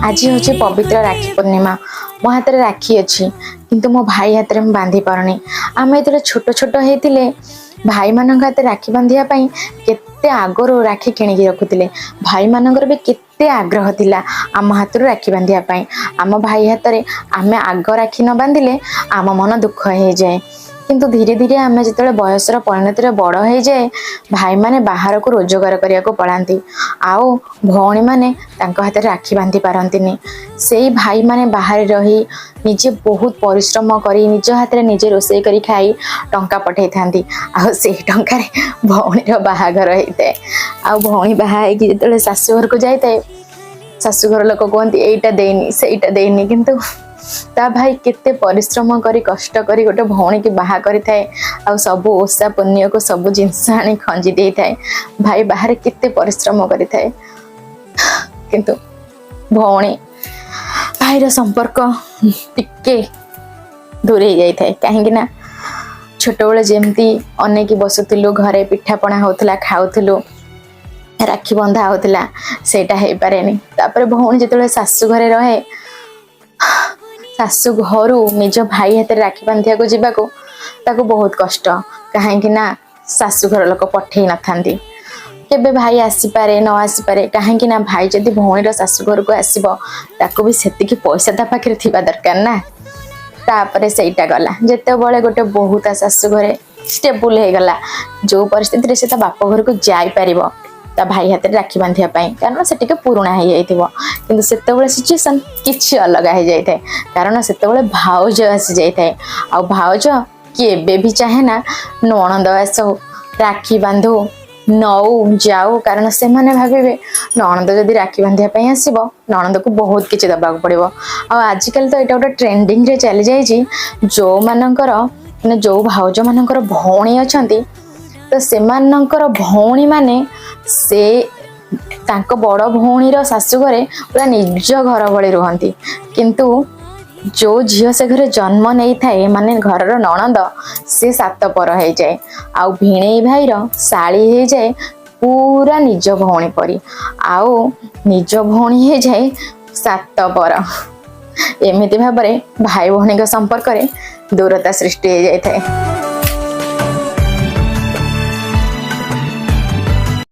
ଆଜି ହେଉଛି ପବିତ୍ର ରାକ୍ଷୀ ପୂର୍ଣ୍ଣିମା। ମୋ ହାତରେ ରାକ୍ଷୀ ଅଛି, କିନ୍ତୁ ମୋ ଭାଇ ହାତରେ ମୁଁ ବାନ୍ଧି ପାରୁନି। ଆମେ ଯେତେବେଳେ ଛୋଟ ଛୋଟ ହେଇଥିଲେ, ଭାଇମାନଙ୍କ ହାତରେ ରାକ୍ଷୀ ବାନ୍ଧିବା ପାଇଁ କେତେ ଆଗରୁ ରାକ୍ଷୀ କିଣିକି ରଖୁଥିଲେ। ଭାଇମାନଙ୍କର ବି କେତେ ଆଗ୍ରହ ଥିଲା ଆମ ହାତରୁ ରାକ୍ଷୀ ବାନ୍ଧିବା ପାଇଁ। ଆମ ଭାଇ ହାତରେ ଆମେ ଆଗ ରାକ୍ଷୀ ନ ବାନ୍ଧିଲେ ଆମ ମନ ଦୁଃଖ ହେଇଯାଏ। କିନ୍ତୁ ଧୀରେ ଧୀରେ ଆମେ ଯେତେବେଳେ ବୟସର ପରିଣତିରେ ବଡ଼ ହେଇଯାଏ, ଭାଇମାନେ ବାହାରକୁ ରୋଜଗାର କରିବାକୁ ପଳାନ୍ତି ଆଉ ଭଉଣୀମାନେ ତାଙ୍କ ହାତରେ ରାକ୍ଷୀ ବାନ୍ଧି ପାରନ୍ତିନି। ସେଇ ଭାଇମାନେ ବାହାରେ ରହି ନିଜେ ବହୁତ ପରିଶ୍ରମ କରି, ନିଜ ହାତରେ ନିଜେ ରୋଷେଇ କରି ଖାଇ ଟଙ୍କା ପଠେଇଥାନ୍ତି ଆଉ ସେଇ ଟଙ୍କାରେ ଭଉଣୀର ବାହାଘର ହେଇଥାଏ। ଆଉ ଭଉଣୀ ବାହା ହେଇକି ଯେତେବେଳେ ଶାଶୁଘରକୁ ଯାଇଥାଏ, ଶାଶୁଘର ଲୋକ କୁହନ୍ତି, ଏଇଟା ଦେଇନି, ସେଇଟା ଦେଇନି। କିନ୍ତୁ ତା ଭାଇ କେତେ ପରିଶ୍ରମ କରି, କଷ୍ଟ କରି ଗୋଟେ ଭଉଣୀକି ବାହା କରିଥାଏ ଆଉ ସବୁ ଓଷା ପୁଣ୍ୟକୁ ସବୁ ଜିନିଷ ଆଣି ଖଞ୍ଜି ଦେଇଥାଏ। ଭାଇ ବାହାରେ କେତେ ପରିଶ୍ରମ କରିଥାଏ, କିନ୍ତୁ ଭଉଣୀ ଭାଇର ସମ୍ପର୍କ ଟିକେ ଦୂରେଇ ଯାଇଥାଏ। କାହିଁକି ନା ଛୋଟବେଳେ ଯେମିତି ଅନେଇକି ବସୁଥିଲୁ, ଘରେ ପିଠାପଣା ହଉଥିଲା, ଖାଉଥିଲୁ, ରାକ୍ଷୀ ବନ୍ଧା ହଉଥିଲା, ସେଇଟା ହେଇପାରେନି। ତାପରେ ଭଉଣୀ ଯେତେବେଳେ ଶାଶୁ ଘରେ ରହେ, ଶାଶୁ ଘରୁ ନିଜ ଭାଇ ହାତରେ ରାକ୍ଷୀ ବାନ୍ଧିବାକୁ ଯିବାକୁ ତାକୁ ବହୁତ କଷ୍ଟ। କାହିଁକି ନା ଶାଶୁଘର ଲୋକ ପଠେଇ ନଥାନ୍ତି। କେବେ ଭାଇ ଆସିପାରେ, ନ ଆସିପାରେ। କାହିଁକି ନା ଭାଇ ଯଦି ଭଉଣୀର ଶାଶୁ ଘରକୁ ଆସିବ, ତାକୁ ବି ସେତିକି ପଇସା ତା ପାଖରେ ଥିବା ଦରକାର ନା। ତାପରେ ସେଇଟା ଗଲା, ଯେତେବେଳେ ଗୋଟେ ବୋହୂ ତା ଶାଶୁ ଘରେ ଷ୍ଟେବୁଲ ହେଇଗଲା, ଯୋଉ ପରିସ୍ଥିତିରେ ସେ ତା ବାପ ଘରକୁ ଯାଇପାରିବ ତା ଭାଇ ହାତରେ ରାକ୍ଷୀ ବାନ୍ଧିବା ପାଇଁ, କାରଣ ସେ ଟିକେ ପୁରୁଣା ହେଇଯାଇଥିବ। କିନ୍ତୁ ସେତେବେଳେ ସିଚୁଏସନ କିଛି ଅଲଗା ହେଇଯାଇଥାଏ, କାରଣ ସେତେବେଳେ ଭାଉଜ ଆସିଯାଇଥାଏ। ଆଉ ଭାଉଜ କେବେ ବି ଚାହେଁ ନା ନଣନ୍ଦ ଆସୁ, ରାକ୍ଷୀ ବାନ୍ଧୁ, ନଉ ଯାଉ। କାରଣ ସେମାନେ ଭାବିବେ, ନଣନ୍ଦ ଯଦି ରାକ୍ଷୀ ବାନ୍ଧିବା ପାଇଁ ଆସିବ, ନଣନ୍ଦକୁ ବହୁତ କିଛି ଦବାକୁ ପଡିବ। ଆଉ ଆଜିକାଲି ତ ଏଇଟା ଗୋଟେ ଟ୍ରେଣ୍ଡିଂରେ ଚାଲି ଯାଇଛି। ଯୋଉମାନଙ୍କର, ମାନେ ଯୋଉ ଭାଉଜ ମାନଙ୍କର ଭଉଣୀ ଅଛନ୍ତି, ତ ସେମାନଙ୍କର ଭଉଣୀ ମାନେ ସେ ତାଙ୍କ ବଡ ଭଉଣୀର ଶାଶୁ ଘରେ ପୁରା ନିଜ ଘର ଭଳି ରୁହନ୍ତି। କିନ୍ତୁ ଯୋଉ ଝିଅ ସେ ଘରେ ଜନ୍ମ ନେଇଥାଏ, ମାନେ ଘରର ନଣନ୍ଦ, ସେ ସାତ ପର ହେଇଯାଏ ଆଉ ଭିଣେଇ ଭାଇର ଶାଳୀ ହେଇଯାଏ ପୁରା ନିଜ ଭଉଣୀ ପରି, ଆଉ ନିଜ ଭଉଣୀ ହେଇଯାଏ ସାତ ପର। ଏମିତି ଭାବରେ ଭାଇ ଭଉଣୀଙ୍କ ସମ୍ପର୍କରେ ଦୂରତା ସୃଷ୍ଟି ହେଇଯାଇଥାଏ।